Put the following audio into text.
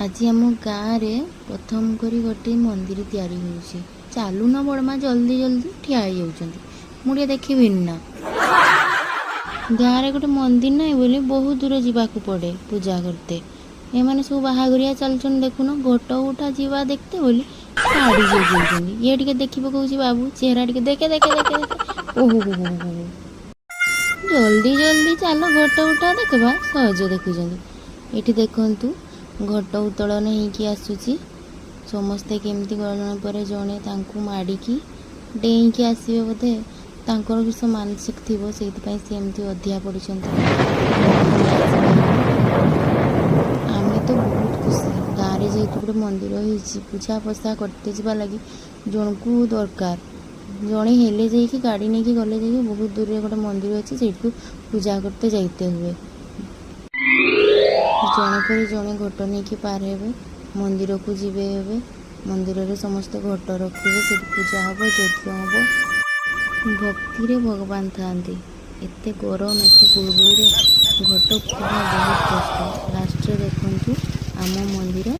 ଆଜି ଆମ ଗାଁରେ ପ୍ରଥମ କରି ଗୋଟେ ମନ୍ଦିର ତିଆରି ହେଉଛି। ଚାଲୁନ ବଡ଼ମା, ଜଲ୍ଦି ଜଲ୍ଦି। ଠିଆ ହେଇଯାଉଛନ୍ତି, ମୁଁ ଟିକେ ଦେଖିବିନି ନା? ଗାଁରେ ଗୋଟେ ମନ୍ଦିର ନାହିଁ ବୋଲି ବହୁତ ଦୂର ଯିବାକୁ ପଡ଼େ ପୂଜା କରତେ। ଏମାନେ ସବୁ ବାହାଘରିଆ ଚାଲୁଛନ୍ତି, ଦେଖୁନ। ଘଟ ଉଠା ଯିବା ଦେଖତେ ବୋଲି ଗାଡ଼ି ଯାଉଛନ୍ତି। ଇଏ ଟିକେ ଦେଖି ପକଉଛି, ବାବୁ ଚେହେରା ଟିକେ ଦେଖେ ଦେଖେ ଦେଖେ ଦେଖେ। ଓହୋ ହୋ ହୋ ହୋ, ଜଲ୍ଦି ଜଲ୍ଦି ଚାଲ, ଘଟ ଉଠା ଦେଖିବା। ସହଜ ଦେଖୁଛନ୍ତି। ଏଠି ଦେଖନ୍ତୁ, ଘଟ ଉତ୍ତୋଳନ ହେଇକି ଆସୁଛି। ସମସ୍ତେ କେମିତି ଜଣେ ପରେ ଜଣେ ତାଙ୍କୁ ମାଡ଼ିକି ଡେଇଁକି ଆସିବେ। ବୋଧେ ତାଙ୍କର କିଛି ମାନସିକ ଥିବ, ସେଇଥିପାଇଁ ସେ ଏମିତି ଅଧିଆ ପଡ଼ିଛନ୍ତି। ଆମେ ତ ବହୁତ ଖୁସି। ଗାଁରେ ଯେହେତୁ ଗୋଟେ ମନ୍ଦିର ହେଇଛି, ପୂଜା ପସା କରତେ ଯିବା ଲାଗି ଜଣକୁ ଦରକାର। ଜଣେ ହେଲେ ଯାଇକି ଗାଡ଼ି ନେଇକି ଗଲେ ଯାଇକି ବହୁତ ଦୂରରେ ଗୋଟେ ମନ୍ଦିର ଅଛି, ସେଇଠିକୁ ପୂଜା କରତେ ଯାଇତେ ହୁଏ। ଜଣେ ପରେ ଜଣେ ଘଟ ନେଇକି ପାର ହେବେ, ମନ୍ଦିରକୁ ଯିବେ। ଏବେ ମନ୍ଦିରରେ ସମସ୍ତେ ଘଟ ରଖିବେ, ସେଠି ପୂଜା ହବ, ଯଜ୍ଞ ହବ। ଭକ୍ତିରେ ଭଗବାନ ଥାଆନ୍ତି। ଏତେ ଗରମ, ଏତେ ଗୁଳୁଗୁଳିରେ ଘଟ ଉଠିବା ବହୁତ କଷ୍ଟ। ଲାଷ୍ଟରେ ଦେଖନ୍ତୁ ଆମ ମନ୍ଦିର।